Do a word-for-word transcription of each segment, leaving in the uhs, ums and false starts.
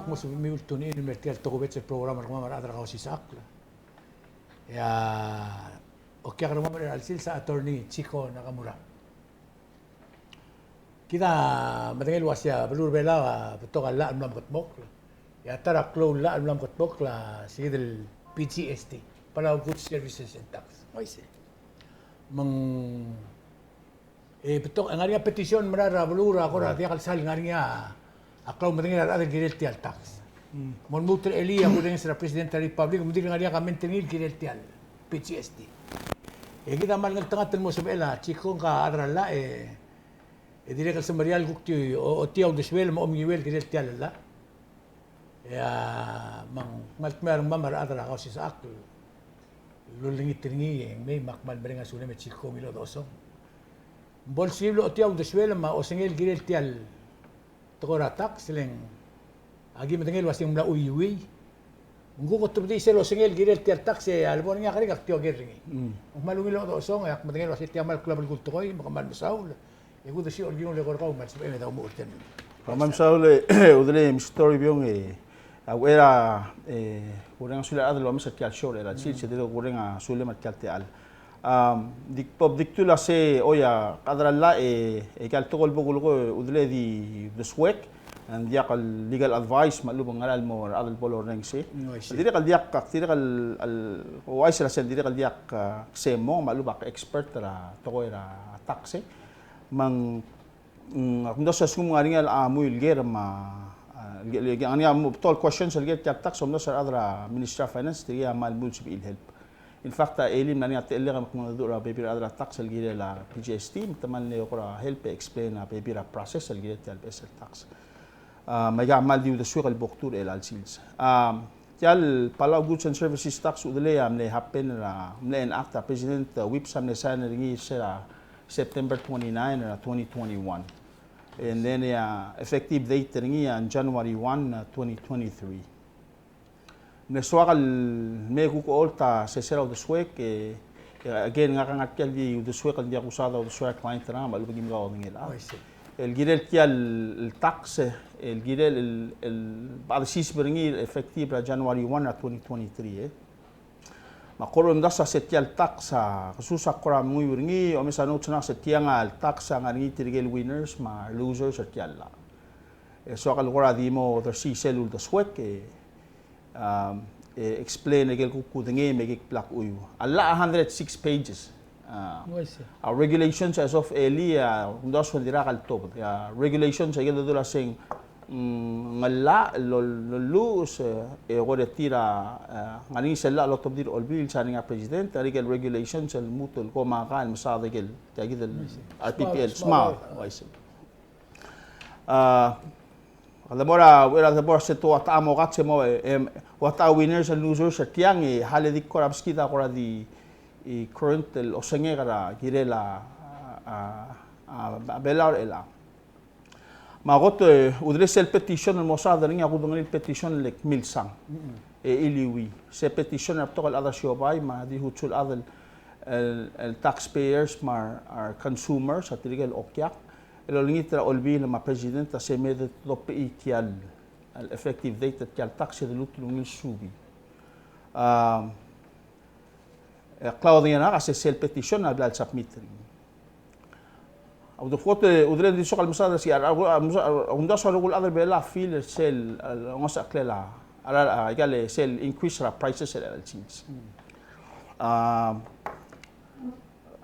Mo sebechemiu el tune in el mei er tia el tokubets el program er kemam a rechad er a Kausisechakl. E a okiak er kemam er chelecha el sils a Attorney Chico Nakamura. Kid a medengei el uasei a beluu er a Belau a betok a llach el mla mekedmokl. E a ta er a klou el llach el mla mekedmokl a se kid el P G S T, Palau Goods, Services and Tax. Oi, se. Me ng E betok, e ng ngar er ngii a petition el mla er a beluu er a kora diak el sal ngar er ngii a klaumedengei er a rechad el kirel tia el tax. Mo lmuut er a elii a kudenges er a President er a Republic, me ng dirk ngar er ngii a comment er ngii el kirel tia el P G S T. E kid a kmal ngeltengat el mo sebechel a Chico ngka a chad er a llach, e, e dirrek el semeriar el kuk di o, ochotii a uldesuel me a omenguiuel el kirel tia el llach. E a, me ng kmal dmeu a rengmam a rechad er a Kausisechakl el ulengit er ngii, e ng mei me ak kmal mereng a sulem e Chico, milodechosong. Ng bo lsebechir el ochotii a uldesuel me a osengel el kirel tia el tekoi er a tax, le ng aki medengei el uasei ng mla chuiuii. Ng kuk otobedii sel osengel el kirel tia el tax e a lebo er ngii a kerik e ak di oker er ngii. Mm. Ng kmal ungil el odechosong e ak medengei el uasei tia a kmal klou a belkul el tekoi me ke kmal mesaul. E kuk desiik a olkiung el eko er kau me a lsebechem e de omuchel er tia el mei. Kmal mesaul e, Udelei, Mister Toribiong, e, a uchei er a, e, kureng a sulir a rechad el omes er tia el show er chelecha el sils, e dirrek kureng a sulem er tia el techall. Am, di, bo, di kdu el uasei, oi, a chad er a llach, e, e aika el tekoi el bo kulekoi, Udelei, di uldesuek, ng diak el legal advice, me a lechub e ng ngera el mo er a rechad el bo lorrenges. Mm, I see. Dirrek el diak, dirrek el, el, ouchais el uasei ng dirrek el diak, a, kmo me a lechub ak expert er a tekoi er a tax, e. Me ng, mm, ak omdasu a lsekum ng ngar er ngii a mui el ker me a, a, el, el, ngar er ngii a mo betok el questions el ker tia el tax, omdasu a rechad er a Ministry of Finance, tirke a kmal mo sebechir el help. In fact, a elii a mla er ngii a techellek me ak mengedecheduch er a bebil er a rechad er a tax el kirel a P G S T, me te kmal mle kora help e explain a bebil er a process el kirel tia el beches el tax. A, me aika a kmal di uldesuek el bo kdu er chelecha el sils. A, tia el Palau Goods and Services Tax, Udelei, a mle happen er a, mle enact a President, a, Whipps a mle sign er ngii er se er a September twenty-nine er a twenty twenty-one. And then, a, effective date er ngii a January one, a, twenty twenty-three. Ng mle soak el mei e kuk ocholt a sesei er a uldesuek, e, e, again, ngak a ngar tia el di uldesuek el diak kusaod a uldesuek er a client er ngak me a lechub e ng kim kaodengei el chad. Oh, I see. El kirel tia el, el tax, el kirel el, el bo desiseb er ngii el effective er a January one er a twenty twenty-three, e. Me ak kora omdasu a se tia el tax a kesus a kora menguiu er ngii, omes a notes er ngak se tiang a tax a ngar er ngii tirke el winners me a losers er tia el llach. E soak el kora di mo odersii sel uldesuek, e, um, e, explain aike el kuk kudengei me aike el bla kuiu. A llach a hundred six pages. A, oh, I see. A regulations as of elii a, kumdasu el dirkak el tobed. A regulations aike el dodul a se ng, mm, ng llach, lo, lo, lolluches, e, e kora tir a, e, ngar er ngii sel llach el otobedii er a Olbiil, sign er ngii a President, ngar er ngii aike el regulations el lmuut el komakai el mesaod aike el, tia kid el, I see, R P P L, small, small, small, oh, I see. A, kede mo er a, er a, kede mo er a se te ua ta mo kats e mo, e, e, ua ta winners and losers er tiang, e, hale di kora beskid a kora di, e, current el osengek er a kirel a, a, a, a Belau er chelechang. Me a kot, e, Udelei, sel petition el mo saod er ngii a kudengelii el petition el milsang. Mm-mm. E chiliuii. Se petition a betok el chad er a siobai, me a di hutsu el chad el, el, el taxpayers, me a re, a re consumers, a tirke el okiak el olengit er a Olbiil me a President a se me de tobedii tia el, el effective date er tia el tax e de lmuut el ungil subii. A, e, klaodengei er ngak a se sel petition a bla el submit er ngii. A udefkot, e, Udelei, ng di soak el mesaod er sei, a, a, a, a, a, omdasu a rokui el chad er a Belau a feel er sel, a, ngesechel a, a, a, aika el sel increase er a prices er a chelecha el sils. Mm. A,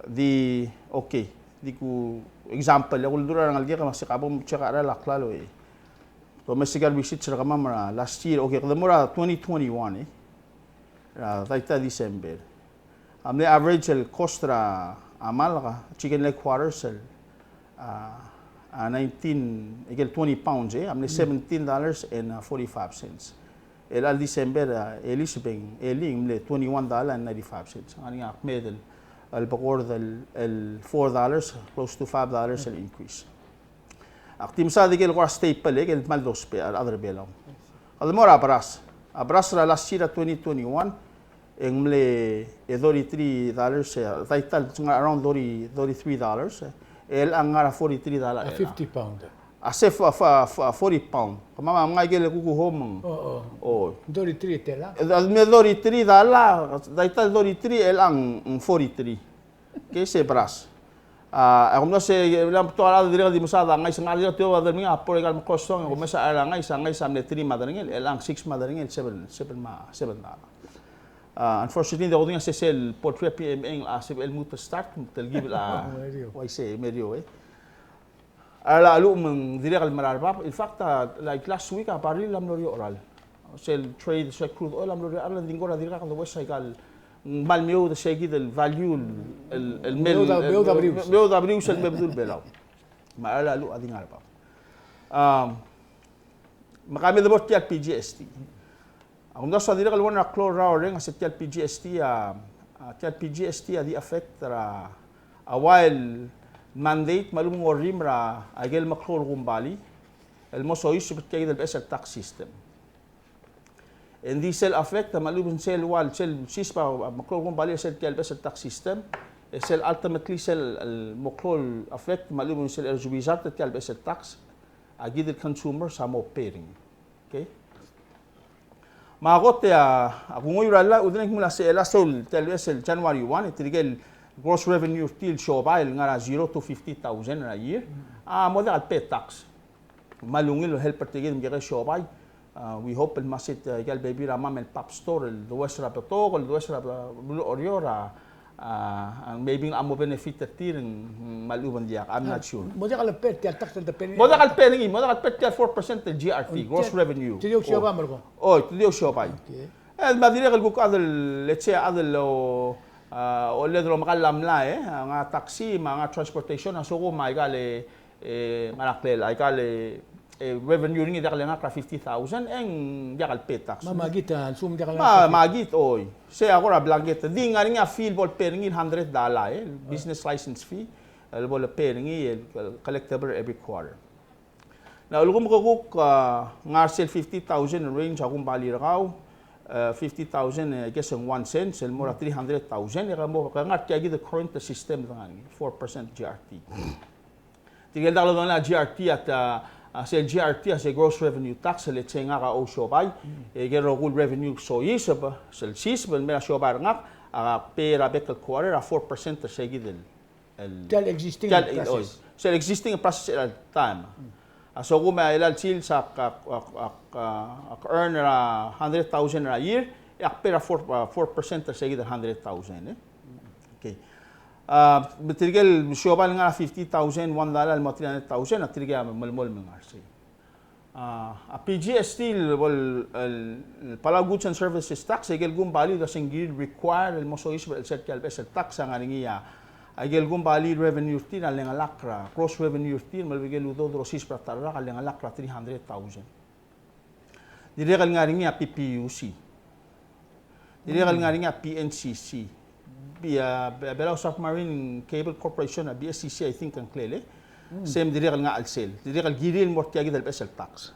Di, okay. Di ku example, e kuldurech a rengalek e kmo se ka bo mcheck a cheral a klalo e. Domestic receipts er kemam er a last year, okay, kede mo er a twenty twenty-one, e. Er a data December. A mle average el cost er a malk, chicken leg quarters el, a, a nineteen, aike el twenty pounds, e. A mle seventeen dollars and forty-five cents. El chelecha el December, a, elii se beng, elii ng mle twenty-one dollar and ninety-five cents. Ng ngar er ngii a kmeed el, el bekord el, el four dollars, close to five dollars el increase. Ak di mesa di aike el kora staple, e, aike el kmal dousbech a rechad er a Belau. Kede mo er a beras. A beras er a last year a twenty twenty-one, e ng mle, e, thirty-three dollars, e, a ta el ngar er a around thirty, thirty-three dollars, e. El chelechang a ngar er a forty-three dollars. A fifty pound. a se f-, f-, f-, forty pound. Kemam a ngai ikel kuk home. O, o. O. Thirty-three tela. E, me thirty-three dollar, daitai thirty-three el ang, mm, forty-three. Okay, se beras. A, e kumdasu e, e, a betok el chad a dirrek el di mesa a ngais, ngak a dirrek el tuobed er ngii a por el kmal kostong, e kumes a chad a ngais, a ngais a mle three me a derengel, el ang six me a derengel, seven, seven me a, seven dollar. A, unfortunately, di kudengei a sesei el poultry a P M A a sebechel el lmuut el start, me te kibel a, uaisei, me riou, e. A lsekum ng dirrek el mera el bab, in fact, a, like last week, a barrel a mlo er a eolt el dolar. Sel trade, sel crude oil a mlo er a eolt el dolar, ng di ng kora dirkak domes aika el, mm, kmal meoud se kid el value, el, el mel, meoud a, el, meoud a berius. Meoud a berius el me bedul Belau. Me a lsekum a di ngar er a bab. Um, me kemiu a debo er tia el P G S T. A kumdasu a dirrek el one er a klou el rraureng a se tia el P G S T a, a tia el P G S T a di affect er a, a ua el mandate me a lechub e ng orrimel er a, a ikel meklou el kombalii el mo soiseb er tia kid el beches el tax system. E ng di sel affect me a lechub e ng sel ua el sel siseb a meklou el kombalii er sel tia el beches el tax system, e sel ultimately sel, el meklou el affect me a lechub e ng sel result er tia el beches el tax, a kid el consumers a mo pay er ngii. Okay? Me a kot e a, a kunguiu er a llach, udengelii el kmo a sel, a sel, tia el beches el January one, e tirke el gross revenue er tir el siobai el ngar er a zero to fifty thousand er a year. A, mo diak el pay tax. Me a ungil el help er tirke el mekekerei el siobai. A, we hope el me se, a, ika el bebil er a mom and pop store, el domes er a betok, el domes er a be-, beluu er a Oreor, a, a, maybe a mo benefit er tir, mm, me a lechub e ng diak, I'm not sure. Mo diak el pay er tia el tax el de pay er ngii. Mo diak el pay er ngii, mo diak el pay er tia el four percent el G R T, gross revenue. Te di ousiobai a merkong. O, te di ousiobai. Okay. E, me a dirrek el kuk chad el, let's say, chad el, o, a, oled el omekall a mlai, e, a ngar er a taxi, me a ngar er a transportation, a lsekum a ika el, e, ngar er a klel, a ika el, e, revenue er ngii diak lengakl er a fifty thousand, e ng diak el pay tax. Me a, me a kid, a, lsekum diak lengakl. Me a, me a kid, oi. Se a kora blanket. Di ngar er ngii a fee el bo le pay er ngii el hundred dollar, e, business license fee, el bo le pay er ngii, el, el collectible every quarter. Na, ulekum ke kuk, a, ngar er sel fifty thousand range a kombalii er kau, e, fifty thousand, e, I guess, ng one cent, sel mo er a three hundred thousand, e ke mo, ke ngar er tia kid el current system el ngar er ngii, four percent G R T. Tirke el diak lodengei a G R T a, a, sel G R T a se gross revenue tax, let's say ngak a ousiobai, e ikel rokui el revenue soiseb, sel siseb el mei er a siobai er ngak, a pay er a bek el quarter a four percent er se kid el, el, tia el existing, tia el, process. Oi, sel existing process er a taem. A lsekum a chelecha el sils a, a, a, a, a earn er a hundred thousand er a year, e ak pay er a four, a, four percent er se kid el hundred thousand, e. Okay. A, me tirke el siobai el ngar er a fifty thousand, one dollar el mo three hundred thousand, a tirke a melemolem el ngar er sei. A, a P G S T el, el, el Palau Goods and Services Tax, e ikel kombalii a se ng kirir el require el mo soiseb er sel tia el beches el tax a ngar er ngii a, a ikel kombalii el revenue er tir a lengelakl er a, gross revenue er tir, me a lechub e ikel udoud el osisebii er a ta el rak a lengelakl er a three hundred thousand. Dirrek el ngar er ngii a P P U C. Dirrek el ngar er ngii a P N C C. Be-, a, Be-, Belau Submarine Cable Corporation, a B S C C, I think, a ngklel, e. Same dirrek el ngar er sel. Dirrek el kirir el mo er tia kid el beches el tax.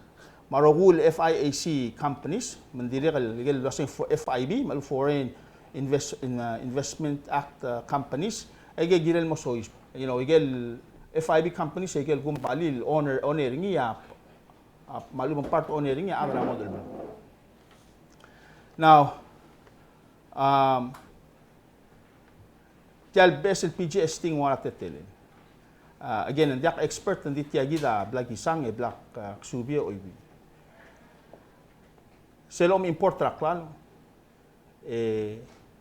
Me a rokui el F I A C companies, me ng dirrek el, ikel uasei fo-, F I B, me a lechub Foreign Invest-, in, a, Investment Act, a, companies, e ikel kirir el mo soiseb. You know, ikel F I B companies, e ikel kombalii el owner, owner er ngii a, a, me a lechub e ng part owner er ngii a chad er a ngodech el beluu. Now, um, tia el beches el P G S T ng ua ngera a teletelel. A, again, ng diak expert, ng di tia kid a bla kisang, e bla k-, a, ksubii e oibii. Sel om import er a klalo, e,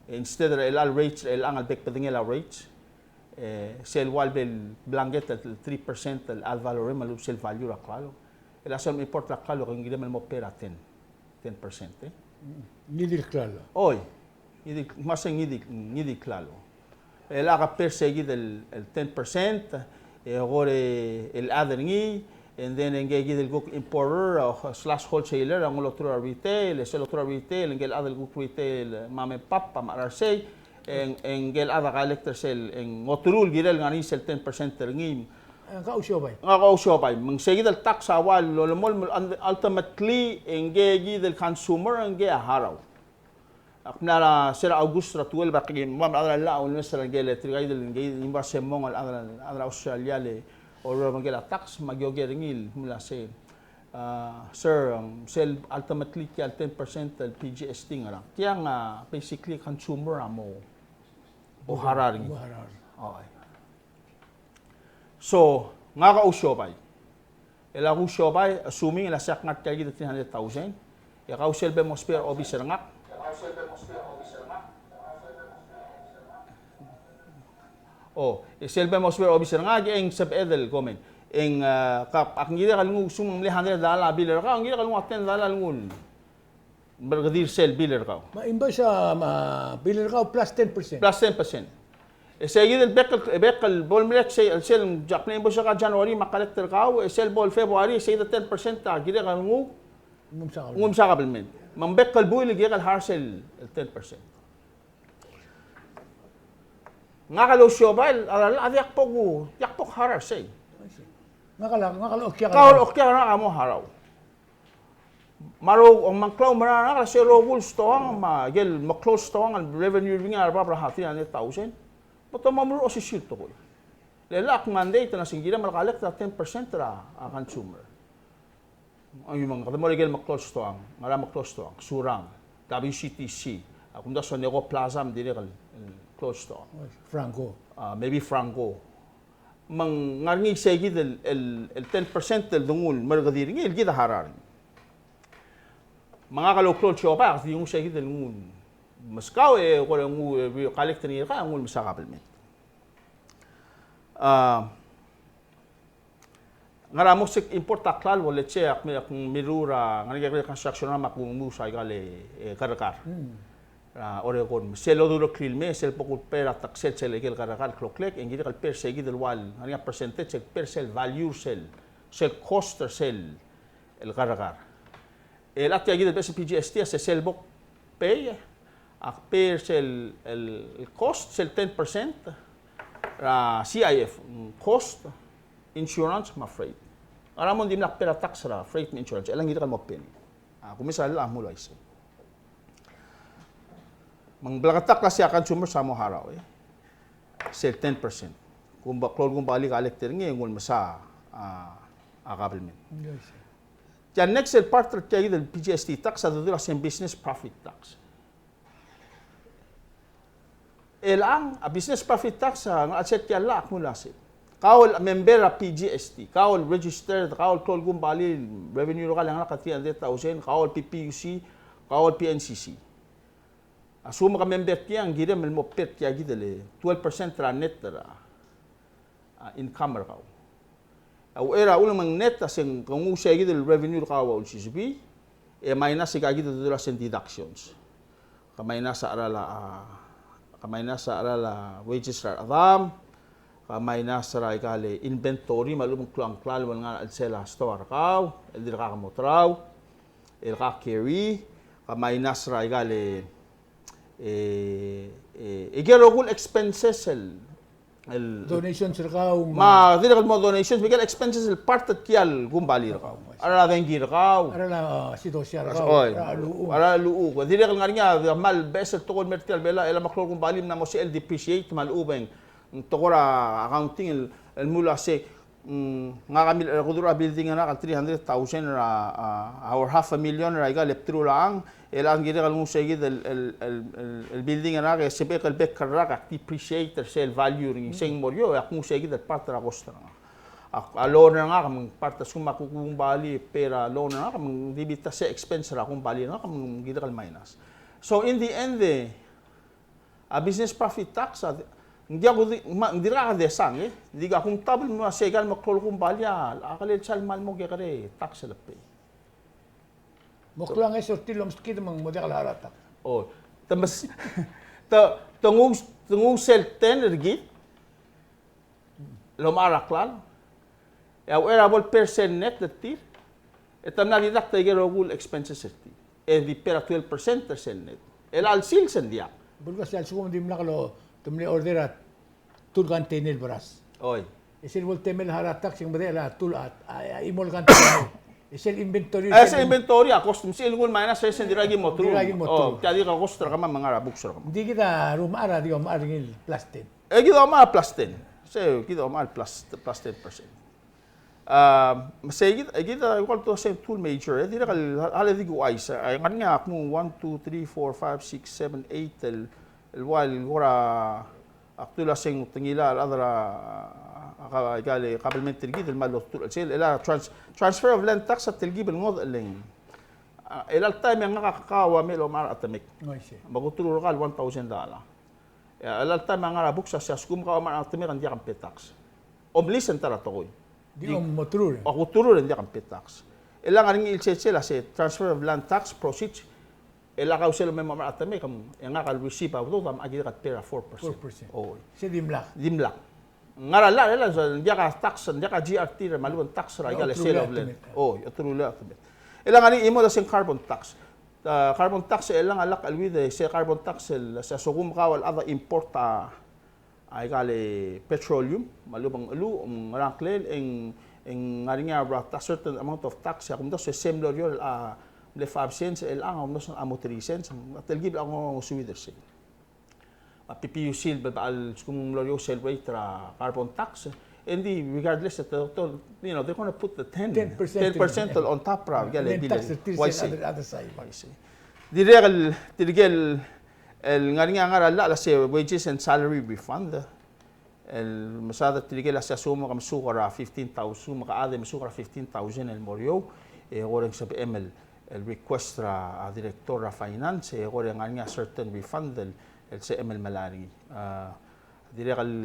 e instead er a chelecha el rates, er chelechang el bek el bedengel a rates, e, sel ua le blanket el three percent el ad valorem, me a lechub sel value er a klalo. E a sel om import er a klalo, e ng kirem el mo pay er a ten, ten percent, e. Ngii di el klalo. Oi. Ngii di, me se ngii di, ngii di el klalo. E chelecha ke pay er se kid el, el ten percent, e kora el chad er ngii, and then e ngii kid el kuk importer, o, slash wholesaler, a ng olturk er a retail, e sel olturk er a retail, e ngii el chad el kuk retail, e, mom and pop, a mechar er sei, e ng, e ngii el chad a collect er sel, e ng olturk el kirel ngar er ngii sel ten percent er ngii. E, ngak a ousiobai. Ngak a ousiobai. Me ng se kid el tax a ua lolemolem el, ultimately, e ngii kid el consumer, e ngii a harau. Ak mla er a, se er a August er a twelve, ak di mo er a chad er a llach a ulemes er a ngii el, tirka kid el ngii, ngii el mo er a Semong el chad er a, chad er a Australia el, Or er a bek el tax me aki oker er ngii el mla se, a, sir, um, sel ultimately tia el ten percent el P G S T ngerang. Tiang a, basically consumer a mo, mo harau er ngii. Mo harau. Oi. So, ngak a ousiobai. E le ak ousiobai, assuming e le se ak ngar tia kid el three hundred thousand, e kau sel bo mosbech er a obis er ngak. O, e sel bo mosbech er a obis er ngak, e ng sebeched el comment. E ng, a, ka, ak ngilai a lenguu, assuming ng mle hundred dollar a bill er kau, ngilai a lenguu a ten dollar el nguu el merkedir sel bill er kau. Me a invoice a, me a bill er kau plus ten percent. Plus ten percent. E sei kid el bek el, bek el bo el merek sei, sel, sel, ak mle invoice er kau January me a collect er kau, e sel bo el February, e sei kid el ten percent a kirek el nguu. Nguu el msa kabelment. Nguu el msa kabelment. Me ng bek el buil el kirek el harau sel, el ten percent. Ngak a ousiobai, a, a, a diak bo ku, diak bo ku harau er sei. Ngak a, ngak a okiak. Kau a okiak er ngak a mo harau. Me a rokui, me ng klou el mera er ngak, se rokui el stoang, me a ikel meklou el stoang, el revenue er ngii a bab er a three hundred thousand. Me te mo meruul a osisiu el tekoi. Le lak Monday, te mla se ng kirem el collect er a ten percent er a, a consumer. Ng ua me ng kede mo er a ikel meklou el stoang, ngera meklou el stoang, Surangel, W C T C, a kumdasu a Nego Plaza me ng dirrek el, el klou el stoang. Franco. A, maybe Franco. Me ng ngar er ngii sei kid el, el, el ten percent el de nguu el merkedir er ngii, el kid a harau er ngii. Me ngak a ouklou el siobai, ak di nguu sei kid el nguu el meskau, e kora nguu, e, collect er ngii er kau, nguu el mesa kabelment. A, ngera mo se import a klalo, let's say, ak mi, ak mirruul er a, ngar er ngii a construction me ak nguu sei kid el, e, kerrekar. Hmm. Er a Oregon, me sel odureklii el mei, sel bo ku pay er a tax sel, sel ikel kerrekar el kloklek, e ng kirek el pay er sei kid el ua el, ngar er ngii a percentage, el pay er sel value sel, sel cost er sel, el kerrekar. El a tia kid el beches el P G S T a se sel bo ku pay, ak pay er sel, el, el cost, sel ten percent, er a C I F, cost, insurance, me a freight. Ngera mo ng dimlak pay er a tax er a freight me a insurance, e le ng kirek el mo pay er ngii. A, kumes a llach a mlo uaisei. Me ng bleketakl a sei a consumers a mo harau, e. Sel ten percent. Kumba, klou el kumbalii a collect er ngii e nguu el mesa, a, a government. Yes. Tia next el part er tia kid el P G S T tax a dodul a sei ng business profit tax. Chelechang, a business profit tax a, ng a sel tia el llach a kmo uasei. Kau el member er a P G S T, kau el registered, kau el klou el kumbalii el revenue er kau a ngar er a three hundred thousand, kau el P P U C, kau el P N C C. Assuming ke member tiang, ng kirem el mo pay er tia kid el twelve percent er a net er a, a, income er kau. A uchei er a ulebengelel a net a se ng ke nguu sei kid el revenue er kau a ulsisibii, e minus sei kid el dodul a sei ng deductions. Ke minus a cheral a, ke minus a cheral a wages er a rechedam, ke minus er a ikal inventory me a lechub e ng klou a ngklel el ngar er a chelsel a stoa er kau, el dirkak mo terau, el ke carry, ke minus er a ikal, e, e, e, ikel rokui el expenses el el donations er kau, me a dirrek el mo donations, me ikel expenses el part er tia el kumbalii er kau. A cheral a dengki er kau. A cheral a, a, sidosia er kau. Oi. A cheral a luchuk. A cheral a luchuk. Dirrek el ngar er ngii a kmal beches el tekoi el mer tia el Belau, el a meklou el kumbalii me ng mo sebechel el depreciate me a lechub e ng tekoi er a accounting el, el mlo uasei, mm, ngak a mil, e, kudurech a building er ngak el three hundred thousand er a, a, or half a million er a ikal bdelul a chang, e le ng kirek el nguu sei kid el, el, el, el, el building er ngak, e sebechek el bek el rak, ak depreciate er sel value er ngii, se ng mo er eou, e ak nguu sei kid el part er a cost er ngak. A, a loan er ngak, me ng part er a skum a kumbalii, pay er a loan er ngak, me ng di bita sei expense er a kumbalii er ngak, me ng kirek el minus. So in the end, e, a business profit tax a, ng diak kuk di, me ng dirkak desang, e. Di ka kumtab el mo uasei ikal meklou el kumbalii a, a kelel sel kmal mo kekerei tax el pay. Mo klou a ngeso er tir el omeskid me ng mo diak el harau a tax. O, te mes, te, te nguu, te nguu sel ten er kid el omechar a klalo. E a uchei er a bo el pay er sel net er tir, e te mla deduct a ikel rokui el expenses er tir. E di pay er a twelve percent er sel net. E a lsils e ng diak. Bo el kmo sei a lsekum ng dimlak el, te mle order a two el container el beras. Oi. E sel bo el temel el harau a tax e ng medechel a two el, a, a, a chimo el container. E sel inventory. E sel inventory a cost, me sel nguu el minus er sel dirkak ki mo terung. Dirkak ki mo terung. O, tia dirkak a cost er kemam me ng ngar er a books er kemam. Ng di kid a rumechar a di omechar er ngii el plus ten. E kid a omechar a plus ten. Se kid a omechar a plus, plus ten percent. A, me sei kid, kid a ua el two thousand two el merger, e dirrek el, a le di kuchais, a, ngar er ngii a kmo one, two, three, four, five, six, seven, eight, el, el ua el kora, a kdu el uaseng te ngilai a rechad er a, a, a, a, kabelment er kid el mle olturk er sel, el a trans-, transfer of land tax a telkib el ngodech el ng. A, el alta me ngak a kau a mle omechar a chetemek. Oi, sei. Me kulteruul er kau el one thousand dollar. E a, el alta me a ngar er a books a se a lsekum kau a omechar a chetemek e ng diak a pay tax. Omliis a ta er a tekoi. Di, di, om moterul. A kulteruul e ng diak a pay tax. El a ngar er ngii el sel, sel a se transfer of land tax proceeds. El a kau sel me omechar a chetemek, e ngak a receive a udoud a mo kirek el pay er a four percent. Four percent. Oi. Se dimlak. Dimlak. Ngar er a llach, el a, ng diak a tax, ng diak a G R T er a, me a lebo ng tax er a, aika el sale of land. Oi, olterulii a chetemek. El a ngar er ngii a chimo el uaseng carbon tax. A, carbon tax, el a lak el ua de se carbon tax el, se a lsekum kau el chad a import a, aika el petroleum, me a lebo ng cheluch, ng ngerang a ngklel, e ng, e ng ngar er ngii a certain amount of tax, e a kumdasu e se mlo er eou el, a, mle five cents, el a, ng kumdasu a mo three cents, a telkib el a ngosuid er sei. A P P U C el bebechel a lsekum ng mlo er eou sel rate er a carbon tax, e ng di regardless of the, you know, they're gonna put the ten, ten percent, ten percent on top er a, yeah, bill. Tax er tir er sel other, other side. Oi, sei. Dirrek el, tirke el, el ngar er ngii a ngar er a llach el se wages and salary refund. El mesaod er tirke el se a lsekum ke mesuk er a fifteen thousand, lsekum ke chad e mesuk er a fifteen thousand el mo er eou, e kora ng sebechem el, el request er a, a director er a finance, e kora ng ngar er ngii a certain refund el, el sebechem el melai er ngii. A, dirrek el,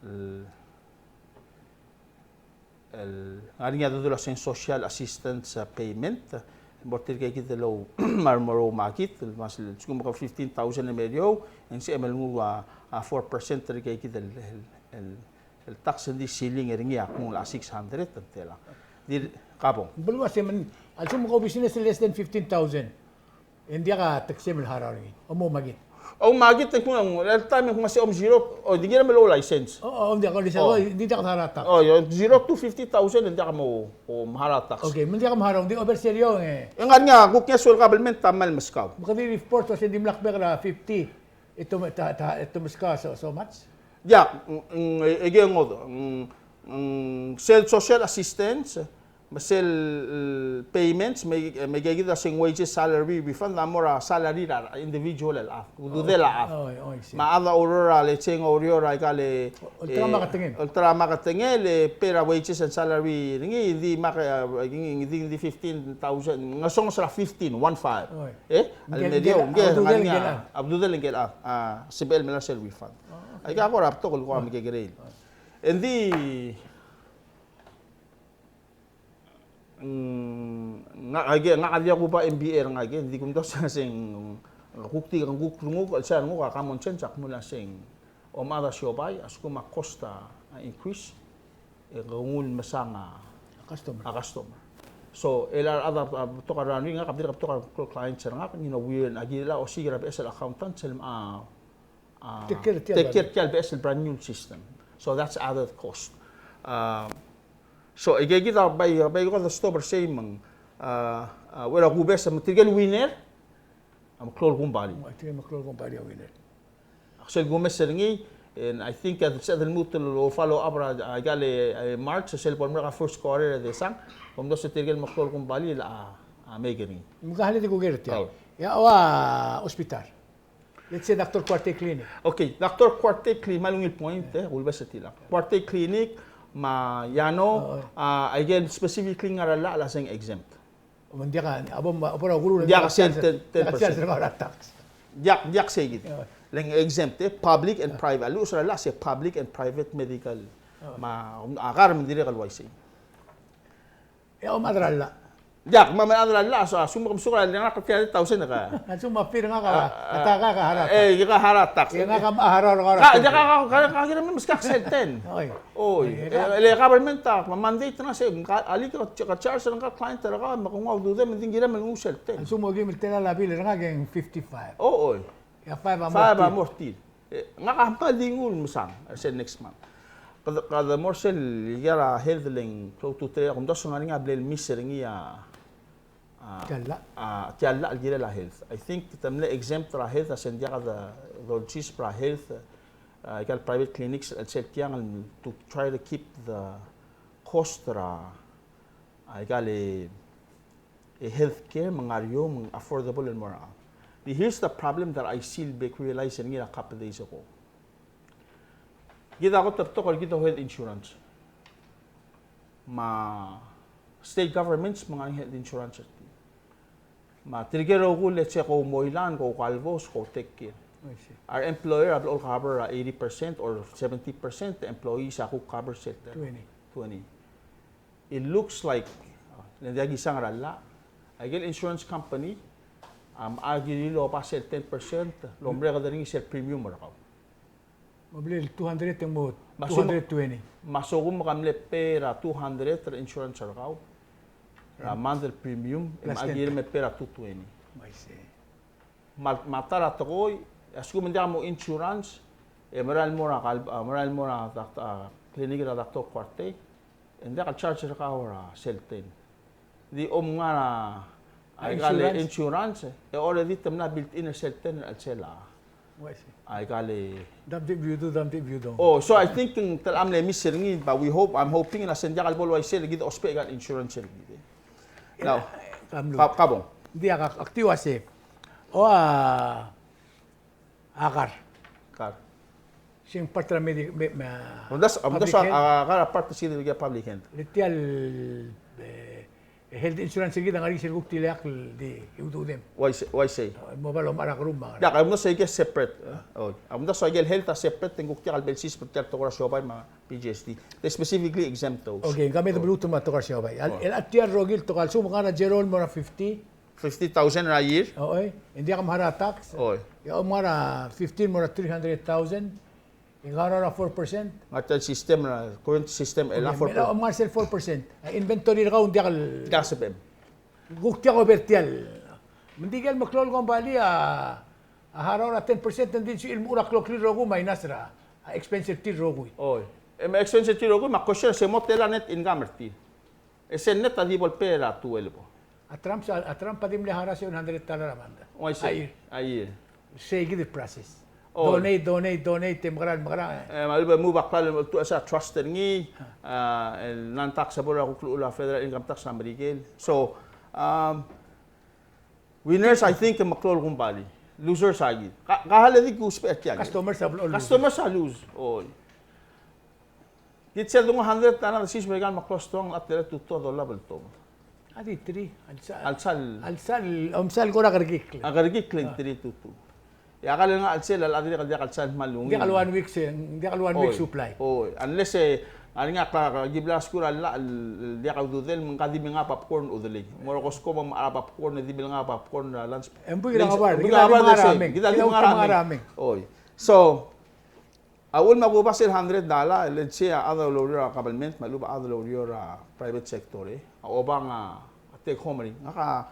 el, el ngar er ngii a dedu el uaseng social assistance, a, payment, el mo er tirke kid el ou, me a mo er eou me a kid, el mas, el lsekum ke fifteen thousand el mo er eou, e ng sebechem el nguu a, a, four percent er tirke kid el, el, el, el tax, ng di ceiling er ngii a kmo ng six hundred, ng tela. Di, kabong. Beluu a se me ng, a lsekum ke business less than fifteen thousand. E ng diak a tax el harau er ngii. Omo me a kid. Omo me a kid, e ng kmo, el time e ng kmo se om zero, o, di kirem el license. O, o, ng diak a license, o, di diak a harau a tax. O, zero to fifty thousand, e ng diak mo, o, harau a tax. Okay, me ng diak a harau, ng di over sel eou, e. E ng ngar er ngii a kuk ngeso el government a mle meskau. Me ke di report, o se dimlak bek er a fifty. E te, ta, ta, e te meskau so, so much? Diak, ng, ng, e, e ke ngodech, ng, ng, sel social assistance, me sel, e, payments, me, me ke kid a uaseng wages, salary refund, a mo er a salary er a individual el chad, ududel a chad. Oh, oh, I see. Me a chad a oureor er a, let's say, ng oureor er aika el, olterau me a, e, ketengel. Olterau me a ketengel, e, pay er a wages and salary er ngii, di me a ke, e, di, di fifteen thousand, ngesonges er a fifteen, one five. Oh, I see. E? Ngike el, ngike el, ngike el, a ududel ngike el chad. A ududel ngike el chad. A, sebechel el melai sel refund. Oh, okay. Aika kora betok el kora mekekerei. Oh. Ng di, mm, ngak a, ngak a diak kuba M B A er ngak e, ng di kumdasu a se ng, kuk di, kuk renguk, el se a renguk a common sense a kmo el uaseng, omechad a siobai, a lsekum a cost a, a increase, e ke nguu el mesang a, a customer. A customer. So, el a rechad a, a betok a run er ngii, ngak a dirk betok a clients er ngak, you know, we, a kirel a osiik er a beches el accountant, sel, a, a, take care, take care er tia el beches el brand new system. So that's added cost. A, so, e ke kid a bai, bai kuk a stop er sei me ng, a, a, uchei er a kubes, me tirke el winner, a meklou el kombalii. Tirke el meklou el kombalii a winner. Sel kumes er ngii, and I think, a, sel lmuut el follow up er a, a, aika el, e, March, sel bo lemerek a first quarter e de sang, kom dosa tirke el meklou el kombalii el, a, a, make er ngii. Me ke hale di kuker er tia. Ia, ua hospital. Let's say Doctor Kuartei Clinic. Okay, Doctor Kuartei Clinic, me a ungil point, e, ulebes er tiang. Kuartei Clinic, me a Yano, a, aike el specifically ngar er a llach el uaseng exempt. Me ng diak a, a bo, a bo er a ukeruul, ng diak a sel ten, ten percent. Diak, diak sei kid. Le ng exempt, e, public and private. A luches er a llach se public and private medical. Me a, a kar me ng dirrek el uaisei. E a omechad er a llach. Diak, me a omechad er a llach, a lsekum ke mesuk er a, le ngak a tia di thousand ka. A lsekum a fee er ngak a, a ta ka, ka harau a tax. E, ka harau a tax. E ngak a harau a tax. Ka, diak ka, ka, ka kirem el meskak sel ten. Oi. Oi, e, le government a, me a mandate er ngak se, ka, alii ke, ke charge er ngak el client er kau, me ke nguu a ududem, me ng di kirem el nguu sel ten. A lsekum okim el tela a bill er ngak e ng fifty-five. O, oi. E a five a mo er tir. Five a mo er tir. E, ngak a kmal di nguu el mesang, er sel next month. Kede, kede mo er sel, aike er a health le ng klou a ultutelel, a kumdasu e ng ngar er ngii a blal miss er ngii a, a, tia el llach. A, tia el llach el kirel a health. I think te mle exempt er a health, a se ng diak de, dolsiseb er a health, a, aike el private clinics, el sel tiang, el to try to keep the cost er a, Aika el, e, healthcare me ng ngar er eou me ng affordable el mo er a. Di here's the problem that I still bek realize er ngii er a couple days ago. Kid a kot el betok er kid a health insurance. Me a state governments me ng ngar er ngii a health insurance er tir. Me tirke el rokui el let's say ko Moilan, ko Calvos, ko Take Care. I see. Our employer a blo el cover a eighty percent or seventy percent, the employees a kuk cover sel twenty. Twenty. It looks like, uh, le ng diak kisang er a llach, aike el insurance company a mla kirel el oba sel ten percent el omereked er ngii sel premium er kau. Me a bla el two hundred e ng mo two hundred twenty. Me a lsekum ke mle pay er a two hundred er a insurance er kau er a monthly premium, e mla kirel el pay er a two twenty. I see. Me a, me a ta er a tekoi, a lsekum ng diak mo insurance, e merael el mo er a kal-, a, merael el mo er a doct-, a, clinic er a Doctor Kuartei, e ng diak el charge er kau er a sel ten. Di kom ngar er a, aika el insurance, e already te mla built in er sel ten er a chelsel a. Aika el. Dam di biudu, dam di biudu. Oh, so I think ng telam le miss er ngii, but we hope, I'm hoping el se ng diak el bo el uaisei el kid a ousbech aika el insurance er kid. Now, ka-, kabong. Ng diak, ak di uase. O a, a kar. Kar. Se ng part er a medi-, me, me, a, omdasu, omdasu a, a kar a part er sel public health. Le tia el, e, health insurance er kid a ngar er ngii sel kuk tilechakl el di ududem. Uaisei, uaisei. Mo bo lomechar a kerum me a. Diak, omdasu aike separate. Oh, omdasu aike el health a separate, e ng kuk diak el belsis, but tia el tekoi er a siobai me a P G S T. They specifically exempt those. Okay, ng kmal meduch me a tekoi er a siobai. El, el tia el rokui el tekoi a lsekum ng ngar er a zero el mo er a fifty. Fifty thousand er a year. Oi, e ng diak mharau a tax. Oi. E a omngar er a fifteen mo er a three hundred thousand. E ng harau er a four percent. Ngar tia el system er a, current system, e ng four percent. Me a omngar sel four percent. A inventory er kau ng diak el. Diak sebechem. Kuk diak oba er tia el. Me ng di ikel meklou el kombalii a, a harau er a ten percent, ng di sel mo er a kloklir el rokui minus er a, a expense er tir el rokui. Oi. E me a expense er tir el rokui, me a question se mo tela net income er tir. E sel net a di bo el pay er a twelve. A Trump, a Trump a di mle harau a seven hundred dollar a month. Uaisei. A year. A year. Sei kid el process. Oh. Donate, donate, donate, e mekerang, mekerang. E, me a lebo move a klalo el tuobed a trust er ngii, a, el non-taxable er a kuk llechul a federal income tax er a Merikel. So, um, winners, I think, meklou el kombalii. Losers a kid. Ka, ka hale di kusbech a tia. Customers a, customers a lose. Oi. Kid sel denguu a hundred dollar, sisiu er a ikal meklou a stoang, a tela e tutu a dolab el tobed. A di three. A lsal. A lsal, a lsal, omsal kora kerekikl. A kerekikl e ng three tutu. E a kal ngar er a chelsel a dirrek el diak el sal kmal ungil. Diak el one week se, diak el one week supply. Oi, unless e, a ngar er ngii a kla, ki bla skuul a llach el, el diak a ududel, me ng ka di menga popcorn udelei. Mo er a Costco me a popcorn, e di menga popcorn er a lunch. E ng buik er a ngebard, kid a di menga er a meng. Kid a di menga er a meng. Oi. So, a uchul me a kuba sel hundred dollar, let's say a chad el oureor er a government, me a lechub a chad el oureor er a private sector, e. A obang a take home er ngii. Ngak a,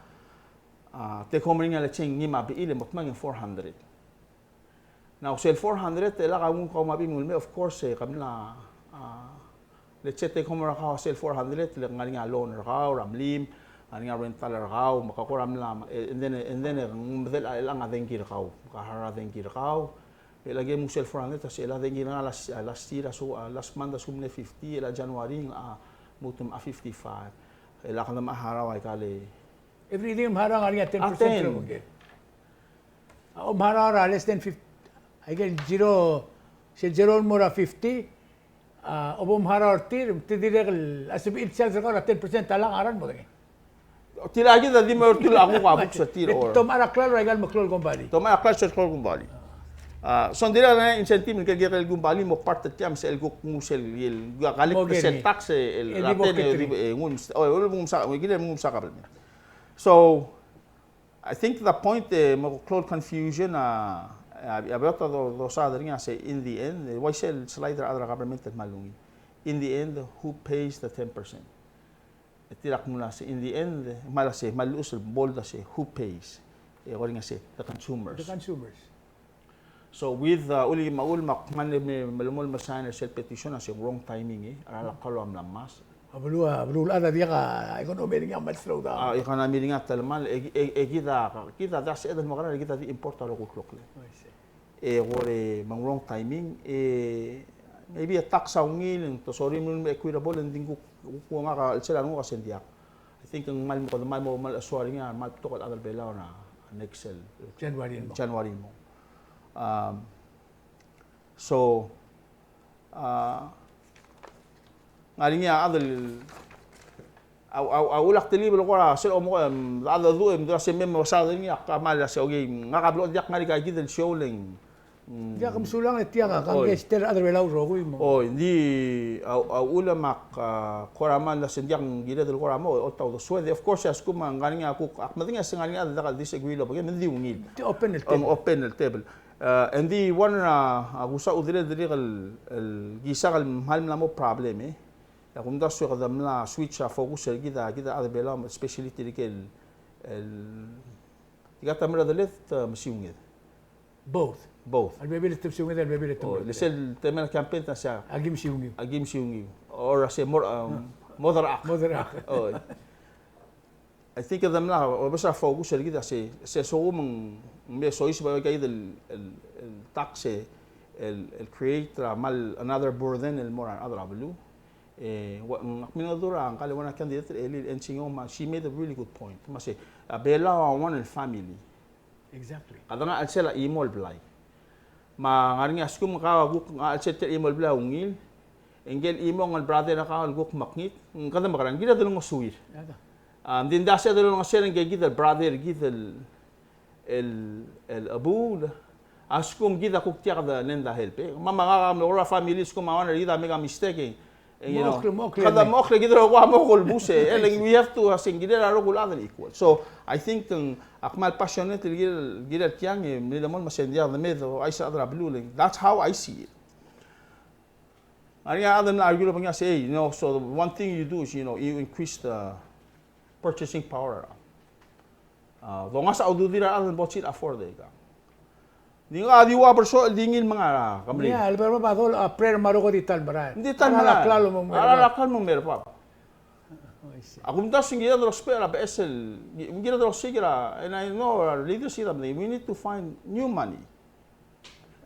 a take home er ngii a let's say ngii me a bechil e mo dmak e ng four hundred. Now, sel four hundred, e lak a nguu kau me a bechil me ng ulemei, of course, e, ke mla, a, let's say take home er kau sel four hundred, le ngar er ngii a loan er kau er a mlim, ngar er ngii a rental er kau, me ke kora mla, e, and then, and then, e, ng medal a, chelechang a dengki er kau, ke harau a dengki er kau, e le ke move sel four hundred, a se el a dengki er ngak a last, a last year, a su, a last month, a lsekum ng mle fifty, e le a January, a lmuut me a fifty-five. E le kede mla harau a ikal e. Everything mharau a ngar er ngii a ten percent. A ten. A omharau er a less than fifty, a ikel zero, sel zero el mo er a fifty, a, obo mharau er tir, te dirrek el, a sebechir el sales er kau er a ten percent a lak a ngerang el mo dengei. Tia kid a di mo er tir a kuk a books er tir. Te omechar a klalo er a ikal meklou el kombalii. Te omechar a klalo sel klou el kombalii. A, so ng dirrek el ngar er ngii a incentive el kirel el kombalii el mo part er tia me sel kuk nguu sel, el, a collect sel tax el, el a ten, e, di, e, nguu, o, e, nguu sa, e, kirel nguu sa government. So, I think the point, e, me klou el confusion a, a, a beot a do, dosaod er ngii a se in the end, e, uaisei el slide er a chad er a government el kmal ungil. In the end, who pays the ten percent? E tir a kmo a se, in the end, me a se, me a luchul el bold a se, who pays? E kora ngii a se, the consumers. The consumers. So with, uh, Uli me a Ul me ak kmal me, me melemolem el sign er sel petition a se wrong timing, e, a lak kau a mla mask. A beluu, a beluu el chad a diak a economy er ngii a kmal slow down. A economy er ngii a telemall, e, e, e kid a, kid a diak sebeched el mekerang, e kid a di import a rokui el kloklem. I see. E kora me ng wrong timing, e maybe a tax a ungil, te sorir el mo equitable, e ng di kuk, kuk ngak a chelsel a renguk a se ng diak. I think ng kmal mo, kede kmal mo, kmal soal er ngii a kmal betok el chad er a Belau er a next el January el mo. January el mo. Um, so, uh, ng ngar er ngii a chad el, a, a, a ulak telib el kora sel omo, em, a chad el du, em, du a se mem, o sa, ngii a kmal a se, okay, ngak a blo diak ngar er ngii a kid el show le ng Mm. Diak, mesulang e tiang a, kangkei, oi, stel chad er a Belau el rokui mo. Oi, ng di a, a uchul me ak, a, kora mle se ng diak, ng kired el kora mo, oltaut a sued. Of course, a lsekum a ngar er ngii a kuk, ak medengei a se ngar er ngii a diak el disagree el obengkel, me ng di ungil. Di open el table. Open el table. A, ng di one a, a kusa a ududir el, el kisa el kmal mla mo problem, e. A kumdasu e kede mla switch a focus er kid a, kid a chad er a Belau, especially tirke el, el, tirka el mera el deled, a, mesiunged. Both. Both. A lebebil e te mesiunged, a lebebil e te mera el deled. Oh, le sel temel a campaign a se a, aki mesiunged. Aki mesiunged. Or a se mo, um, no, mo derechak. Mo derechak. Oh. I think kede mla, o, bes a focus er kid a se, se soam ng me soiseb a kid el, el, el tax e, el, el create a kmal another burden el mo er a rechad er a beluu. E, ua, ng, ak mle dmu er a ngka el one candidate, el, el N C Ngong, me she made a really good point. Me se, a Belau a one el family. Exactly. Kede ngar er a chelsel a chimo el blai. Me ng ngar er ngii a lsekum kau a kuk ngar er a chelsel tia el chimo el blai a ungil, e ngike el chimong el brother er kau el kuk mekngit, ng kede mekerang, kired el ngosuir. A, ng di ng diak sel dolengeseu er ngike kid el brother er kid el, el, el chebuul, a lsekum kid a kuk diak de lend a help, e. Me, me ngak a mlo er a family, a lsekum a one er kid a make a mistake, e, e, you know, mo okle, mo okle, kede mo okle, kid el rokui a mo okolbus, e. E le we have to, a se ng kirel a rokui el chad el equal. So, I think, ng, ak kmal passionate el kirel, kirel tiang, e, mle demol me se ng diak de me de ouchais a rechad er a beluu, le. That's how I see it. Ngar er ngii a chad el mla argue el obengkel a se, hey, you know, so the one thing you do is, you know, you increase the purchasing power. A, dongasech a ududir a rechad el bo lsebechir el afford e ikang. Di ngak a di ua bersoech el di ngii el menga er a kemrei. Ia, el berba ba dol a prayer me a rokui a di ta el merael. Di ta el merael. A rechad er a klalo me ng mei er bab. A kumdasu ng kired el ousbech er a beches el, ng kired el osiik er a, and I know our leaders, we need to find new money,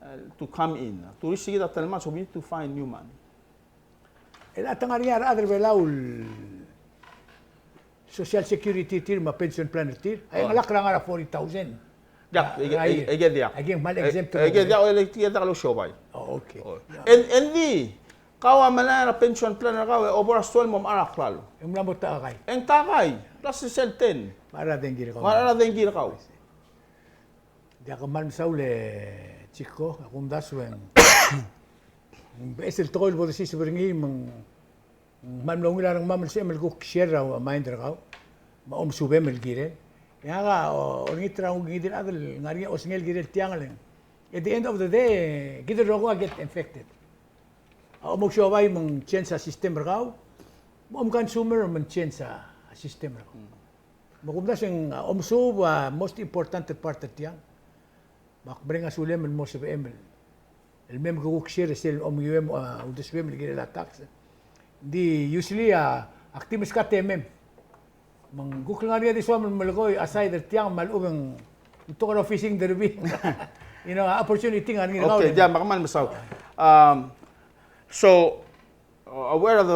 uh, to come in. To reach kid a ta el money, so we need to find new money. E a ta ngar er ngii a rechad er a Belau el Social Security er tir me a pension plan er tir a chengelakl er a ngar er a forty thousand. Diak, a, e, e, e, e diak. Aike ng kmal exempt. E, e diak, e, e diak losiobai. Oh, okay. Oh. And, and di, kau a melai er a pension plan er kau, e, over a twelve mo mechar a klalo. E ng mla mo takai. E ng takai, plus sel ten. Me a rechad er ngii er kau. Me a rechad er ngii er kau. Diak, kmal mesaul e Chico, a kumdasu e ng beches el tekoi el bo dosiseb er ngii me ng kmal mlo ungil a rengmam el sebechem el kuk share a mind er kau me a omesubem el kirel. E ngak a, o, olengit er a ungil el chad el ngar er ngii a osengel el kirel tiang, le ng, at the end of the day, kid el rokui a get infected. A omousbech me ng change a system er kau, me a omconsumer me ng change a system er kau. Me kumdasu e ng, a, omesuub a most important part er tiang. Me ak mereng a sulem el mo sebechem el, el mei me ke kuk share sel omenguiuem, a, uldesuem el kirel a tax. Ng di usually, a, ak di meskau e mei. Me ng kuk ngar er ngii a di soam el melekoi aside er tiang me a lechub e ng betok er a fishing derby. You know, opportunity ngar er ngii er kau. Okay, diak, me kmal mesaul. Um, so, Uh, aware of the,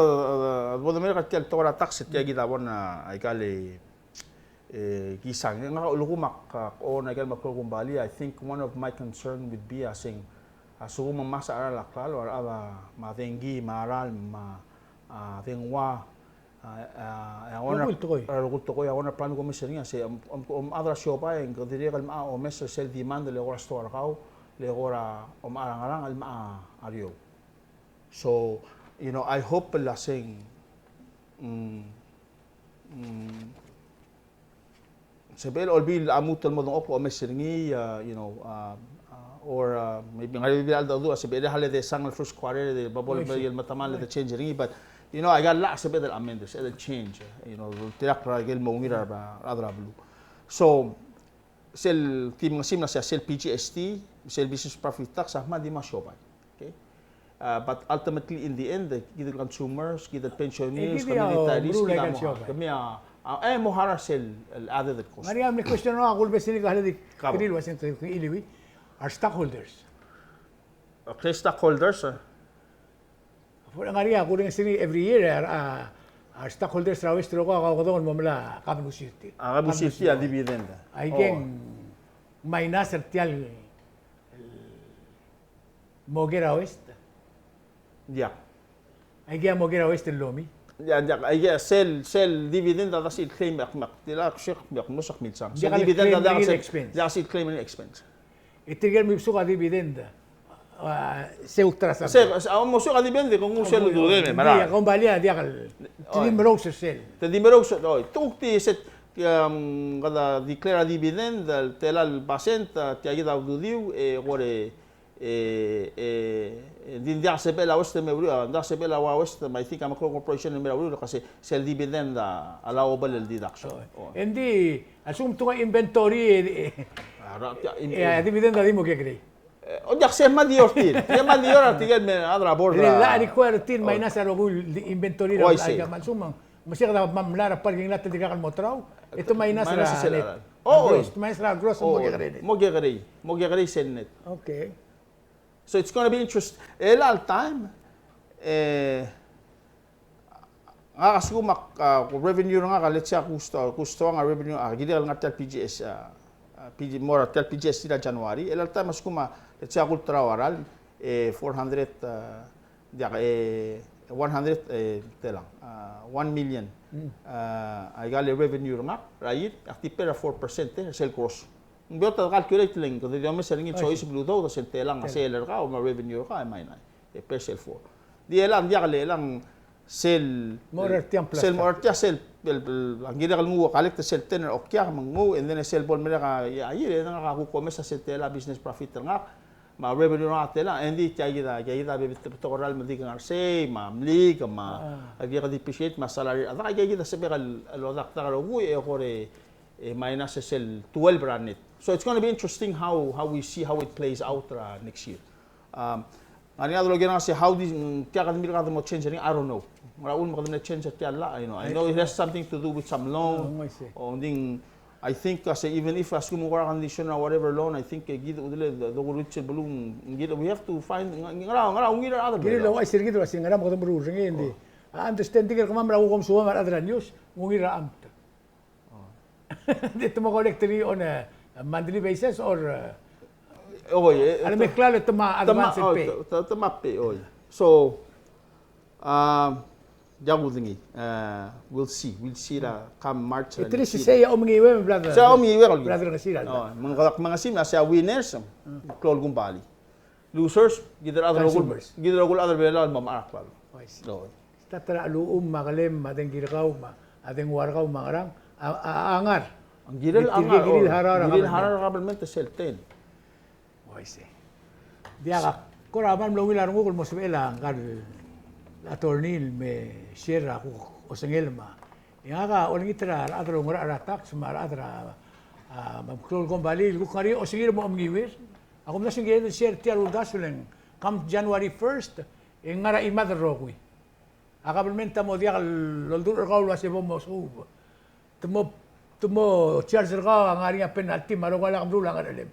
the, the, the, tia el tekoi er a tax, tia kid a one, uh, aika el, e, kisang. Ngak a ulekum ak, ak own aika el meklou el kombalii, I think one of my concern would be a se ng, a lsekum ng mesa a cheral a klalo, a rechad a, me a dengki, me a ralm, me a, a, dengua, a, a, a, one er a, rokui el tekoi, a one er a plan ko mes er ngii, a se, om, om, om chad er a siobai, e ng dirrek el mla omes er sel demand, le kora stoa er kau, le kora omechar a ngerang, el mla er eou. So, you know, I hope el uaseng, mm, mm, sebechel Olbiil a lmuut el mo dengchokl el omes er ngii, uh, you know, uh, uh, or, uh, maybe ngar er ngii a bebil el cheldecheduch, sebechel a le de sang el first quarter, de bo el, oh, I see, el metemall, oh, de change er ngii, but, you know, aika el llach sebechel el amend, sebechel el change, you know, tirka er a ikel mo ungil er a, er a rechad er a beluu. So, sel di mengesim el uasei sel P G S T, sel business profit tax, a kmal di mo siobai. Okay? Uh, but ultimately, in the end, kid el consumers, kid el pensioners, e kid a, kid el retailers, kid a mo, kid a, e mo harau sel, el added cost. Ngar er ngii a mle question er a kulebesengei el di keriil el uaseng ke iliuii, are stockholders. Okay, stockholders, uh, Ngar er ngii a kurenges er ngii every year, a, a, A stockholders er a West el rokui a kaukedong el mo melai a kabelusi er tir. A kabelusi er tir a dividend. Aike ng minus er tia el mo ker a West. Diak. Aike a mo ker a West el lomi. Diak, diak, aike sel, sel dividend a dasi el claim, ak, ak, tila, ak, ak, ak, milsang. Sel dividend a dasi el claim el expense. E tirke el mibesuk a dividend, a, se ultrasound. Se, se, a, mo suk a dividend, kung sel dudem, e, mera. Ng di a kombalii a diak el, te di merous er sel. Te di merous er, oi, te kuk di se, um, kede declare a dividend, el tela el percent, a, tia kid a ududiu, e, kora, e, e, e, di, diak sebechel a West el me uriul, a, diak sebechel a West, me I think a McClure Corporation el me uriul, el kmo se, sel dividend a, a allowable el deduction. Oi. Oi. Ng di, a lsekum te nguu a inventory, e, e, a, ra, tia, in, e, a dividend a di mo kekerei. E, o diak, se mla di er tir. Se mla di er tirke el me a rechad er a board. Le, a require er tir el minus a rokui el inventory er a, oh, I see, aika me a lsekum, me se kede mla er a parking lot el dirkak el mo terau. E te minus er a net. Oh, gross, te minus er a gross, mo kekerei net. Mo kekerei, mo kekerei sel net. Okay. So it's gonna be interesting. E chelecha el taem, e, ngak a lsekum a, a, revenue er ngak a, let's say, a kusto, kustoang a revenue, a, kirel ngar tia el P G S, a, a, P G, mo er tia el P G S er a January, e chelecha el taem a lsekum a, let's say, a kulterau a ralm, e, four hundred, a, diak, e, one hundred, e, telang, a, one million. Mm. A, aika el revenue er ngak er a year, ak di pay er a four percent, e, sel gross. Ng beot a calculate le ng, kede di omes er ngii el choice el udoud, a sel telang a sale er kau, me a revenue er kau, e minus, e pay er sel four. Di elang, diak le elang sel, mo er tia el, sel mo er tia sel, el, el, a kirek el nguu a collect sel ten er a okiak me ng nguu, and then sel bo lemerek a, a year, e ngak a kuk omes a sel tela business profit er ngak, me a revenue er ngak a tela, and di tia kid a, tia kid a bebetok er a ralm me di ngar sei, me a mlik, me a, a kirek el depreciate, me a salary, a dak, tia kid a sebechek el, el odak, dak el rokui, e kora, e minus sel twelve er a net. So it's gonna be interesting how, how we see how it plays out, uh, next year. Um, ngar er ngii a delongelir a se how this, mm, tia kede mle kede mo change er ngii, I don't know. Ngera uchul me kede mle change er tia el llach, you know. I know it has something to do with some loan. Oh, I see. O ng di, I think, uh, se even if a lsekum ng kora condition or whatever loan, I think, e kid a uchul e, de, de, de, we have to find, ng, ngera, ngera ungil a rechad el, kirel el ouchais er kid el uasei ngera me kede meruul er ngii, ng di. Oh. A understanding er kemam er a kukom subam a rechad er a news, ng ungil er a amt. Oh. Di te mo collect er ngii on a monthly basis or, uh, oi, e, a le te, meklou e te mo advance el pay. Te, te mo pay, oi. So, um, diak kudengei, uh, we'll see. We'll see er a come March. E te di sei a Omengiue, brother. Sei a Omengiue, brother, ng sei a. Oh, me ng kede mengesim a sei a winners, klou el kombalii. Losers, kid el chad el rokui, kid el rokui el chad er a Belau el mo mechar a klalo. Oh, I see. Start er a cheluum me a kelem me a dengki er kau me a dengua er kau me a ngerang, a, a, a ngar. Ng kirel a ngar, kirel harau er a kabelment. Kirel harau er a kabelment sel ten. Oh, I see. Diak, kora mla ungil a renguk el mo sebechel a ngka el attorney el me share a kuk osengel me a E ngak a olengit er a rechad el oungerachel er a tax me a rechad er a, a, me a klou el kombalii el kuk ngar er ngii a osengir me a omengiuir. A kumdasu e ng kired el share tia el uldasu el ng come January first, e ng ngar er a chimad el rokui. A kabelment a mo diak loldurech er kau el uase bo mosuub. Te mo, te mo charge er kau a ngar er ngii a penalty me a rokui a lak meruul a ngerchelem.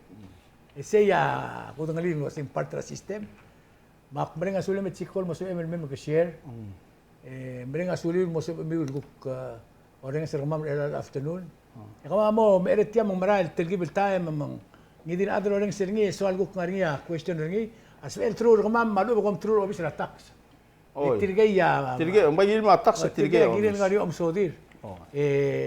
E sei a kudengelii el uase ng part er a system. Me ak mereng a sulem e Chico el mo sebechem el mei me ke share. Mm. E mereng a suliu el mo sebechemiu el kuk, e, orrenges er kemam er chelecha el afternoon. Mm. E kemam a mo mecherei tia me ng merael el telkib el taem me ng ngii di el chad el orrenges er ngii e soal kuk ngar er ngii a question er ngii. A sebechel el teruich er kemam me a lechub e kom teruich er a obis er a tax. Oi. E tirkei a, tirkei, me ng bai kirir a tax, oi, tirkei a kirir el ngar er ngii a omesodii. Oi. E,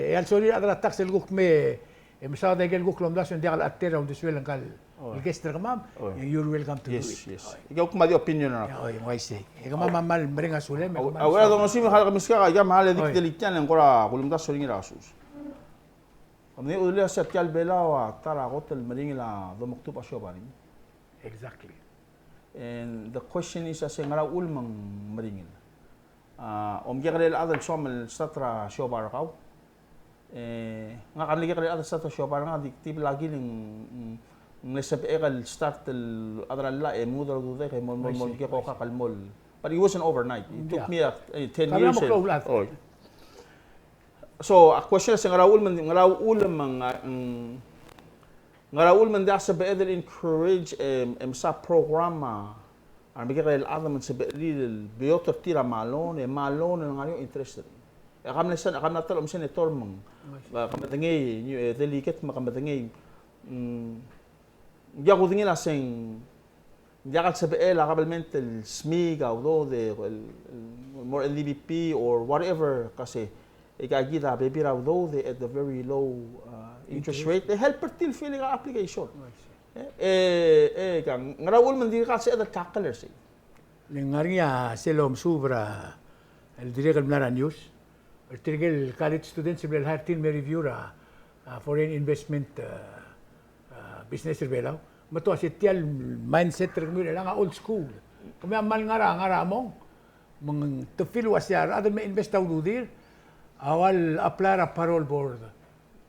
e a lsorir a rechad er a tax el kuk mei, e mesaod a ikel kuk lomdasu e ng diak el chetei er a uldesuel ngka el guest er kemam, e you're welcome to do it. Yes, yes. Oi. Ika kuk me a di opinion er ngak. Oi, ng uaisei. E kemam a kmal mereng a sulem, e kemam a, a, a, dongosim, kemiskak, aika me a le dik, oi, delitian e ng kora kulemdasu er ngii er a sus. Kemiu a udulir a se tia el Belau a ta er a kot el meringel a domekdubech a siobai er ngii. Exactly. And the question is, a se ngera uchul me ng meringel. A, omkekerei el chad el soam el start er a siobai er kau. E, ngak a mle kekerei el chad el start er a siobai er ngak, di, di blakil ng, ng, ng mle sebechek el start el chad er a llach e mnguu a dudek e mo, mo, mo, ke kokak el mo. But it wasn't overnight. It took me a, a ten years. Oi. So, a question a se ngera uchul me ng, ngera uchul me ng, ng, ngera uchul me ng diak sebeched el encourage, e, e mesa program a, a remekekerei el chad me ng sebechir el beot er tir a mla loan, e mla loan el ngar er ngii a interest er ngii. E ke mle sel, e ke mla ta el omesen e Tor me ng, e, ke medengei, e, delegate me ke medengei. Mm, ng diak kudengei el uaseng, ng diak el sebechel a government el smiik a udoud e, el, el, el mo er a N D B P or whatever, ka se, e ka kid a bebil er a udoud e at the very low, uh, interest rate. E help er tir el fill a application. E, e, e, ka, ngera uchul me ng dirkak sebeched el tackle er sei. Le ng ngar er ngii a sel omesub er a, el dirrek el mla er a news. Er tirke el college students el mle hire er tir el me review er a, a foreign investment, a, a, business er a Belau. Me te uase tia el mindset er kemiu el chelechang a old school. Kemiu a kmal ngar er a, ngar er a mong. Me ng te feel el uase a rechad el me invest a ududir a ua el apply er a parole board.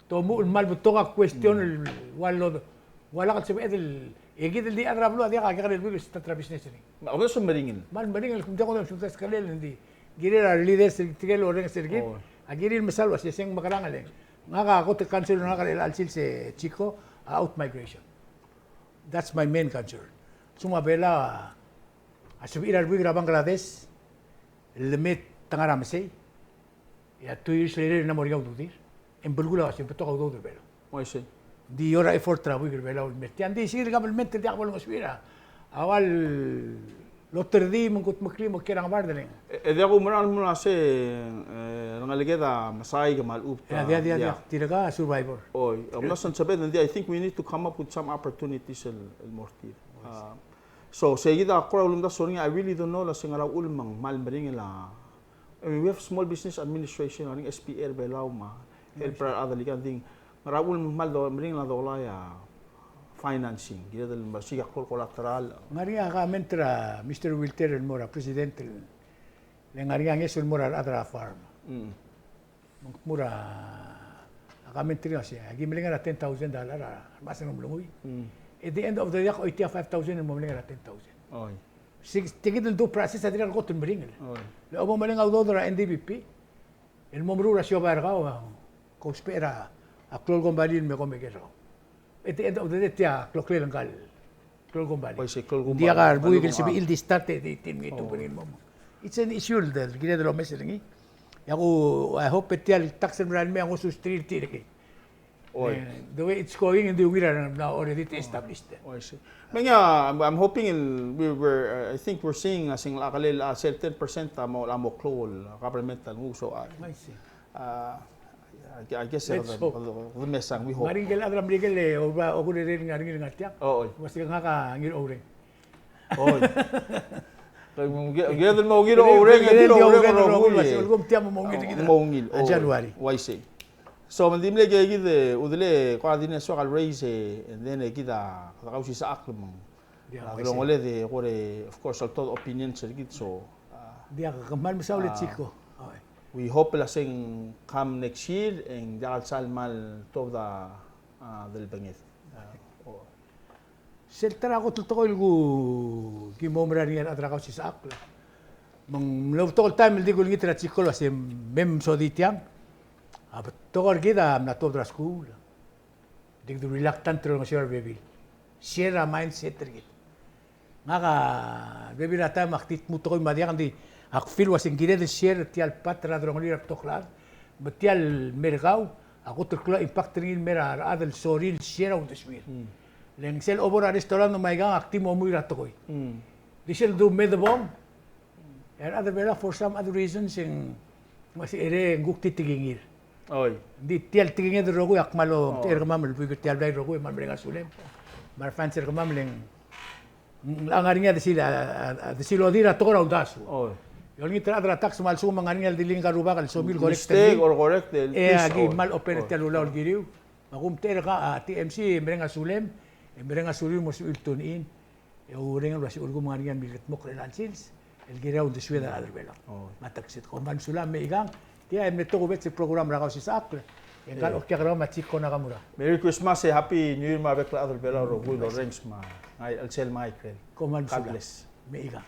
Te omuchel el kmal betok a question el ua lo, ua lak el sebeched el, e kid el di chad er a beluu a diak a kekerei el buik el start er a business er ngii. Me a kede meringel. Kmal meringel, me ng diak kudengei el sumdasu er a kelel, ng di kirir a leaders er tirke el orrenges er kid a kirir el mesa el uase se ng mekerang e le ng. Ngak a kot el concern er ngak er chelecha el sils e Chico, a out migration. That's my main concern. Sel mo Belau a sebechir a rebuik er a Bangladesh el me te ngar er a mesei. E a two years later e ng mo er ngii a ududir. E ng belkul a uase ng betok a udoud er a Belau. Oh, I see. Ng di ua effort er a buik er a Belau el mer tia. Ng di sel government el diak bo lengeseuir a ua el oterdii me ng kudmeklii me ng kiei er a ngebard e le ng. E, e diak kumerang el mo er a se, e, rengeleked a mesaik me a lechub. E, a, diak, diak, diak. Tirka a survivor. Oi, a mla sensebed, ng di, I think we need to come up with some opportunities el, el mo er tir. A, so, se kid a kora ulemdasu er ngii, I really don't know el se ngera uchul me ng kmal meringel a I mean, we have small business administration, a ring S B A er a Belau me a help er a rechad el ikang, ng di ngera uchul me ng kmal do, meringel a dolai a financing, kired el mesiik a klou el collateral. Ng ngar er ngii a comment er a Mister Wilter el mo er a president el, le ng ngar er ngii a ngeso el mo er a rechad er a farm. Mm. Me ng kmo er a comment er ngii a se, aki meleng er a ten thousand dollar a, a mas ng mlenguiu. Mm. At the end of the day, ak choitii a five thousand el mo meleng er a ten thousand. Oi. Sel, tia kid el due process a dirrek el kot el meringel. Oi. Le bo meleng a udoud er a N D B P el mo meruul er a siobai er kau, a, kousbech er a klou el kombalii el me ko meker er kau. At the end of the day, tia kloklel ngka el klou el kombalii. Oi, se klou el kombalii. Ng diak a rebuik el sebechir el di start e di, di, di, di, oh, meringel el mo. It's an issue el, el kired el omes er ngii. E aku, I hope e tia el tax el merael mei a ngosuterir tirke. Oi. Eh, the way it's going, ng di ungil er a, now already established. Oh, I see. Me ng, I'm, I'm hoping in, we were, uh, I think we're seeing a single, a, a sel ten percent a mo, a mo klou el government a nguu, so, uh, I see. Uh, I, I guess, uh, let's hope. The, the, the mesang, we hope. Ng ngar er ngii a chad er a Merikel e, oba, okurerel ngar er ngii el ngar tiang. Oh, oi. Uase ngak a ngii el oureng. Oi. Ng kired el mo ungil el oureng, ungil el oureng el rokui. Uase, ulekum tia mo ungil er kid. Mo ungil, a January. Uaisei. So, me ng di mle kid e, udel e, kora di ngii a soak el raise e, and then e kid a, kede kausisechakl me ng. Yeah, a delongeled e, kora, of course, a oltobed a opinions er kid, so, a, diak, ke kmal mesaul e Chico. Oi. We hope el uase ng come next year, e ng diak el sal kmal tuobed a, a, delebenged. A, o. Sel ta er a kot el tekoi el ku, ki mo oumera er ngii a rechad er a Kausisechakl. Me ng mlo betok el taem el di kulengit er a Chico el uase me msodii tiang. A betok er kid a mla tuobed er a skuul. Di kede reluctant el olengeseu er a rebebil. Share a mindset er kid. Ngak a bebil er a taem ak di tmuu tekoi me a diak, ng di ak feel el uase ng kired el share tia el part er a delongelir a betok el chad. Me tia el mer kau a kot el klou a impact er ngii el mer a rechad el sorir el share a uldesuir. Mm. Le ng sel obo er a restaurant me aikang ak di mo mui er a tekoi. Mm. Di sel du me debong. E a rechad er a Belau for some other reasons e ng, me se ere ng kuk di tekingir. Oi. Ng di tia el tekinged el rokui a kmal omtechei er kemam el buik er tia el blai el rokui me a mereng a sulem. Me a refans er kemam le ng, ng ngar er ngii a desil, a, a, a desil odir a tekoi er a uldasu. Oi. E olengit er a rechad er a tax me a lsekum a ngar er ngii a di link a rubak el somiu el correct el mistake or correct el, e, please, aki kmal open er tia el ulaol el kiriu. Me a kumtechei er a, a, T M C, mereng a sulem, e mereng a sulem mo sebechir el tune in. E oureng el uase ulekum ngar er ngii a milkedmokl er chelecha el sils el kirel a uldesued a rechad er a Belau. Oh. Me a teksit, kom kmal mesulang me ikang, tia e mle tokubets el program er a Kausisechakl. E ngka el okiak er kau me a Chico Nakamura. Merry Christmas e Happy New Year me a bek el chad er a Belau el rokui el orrenges me a, ngai, el sel me a ikrel. Kom kmal mesulang. God bless. Me ikang.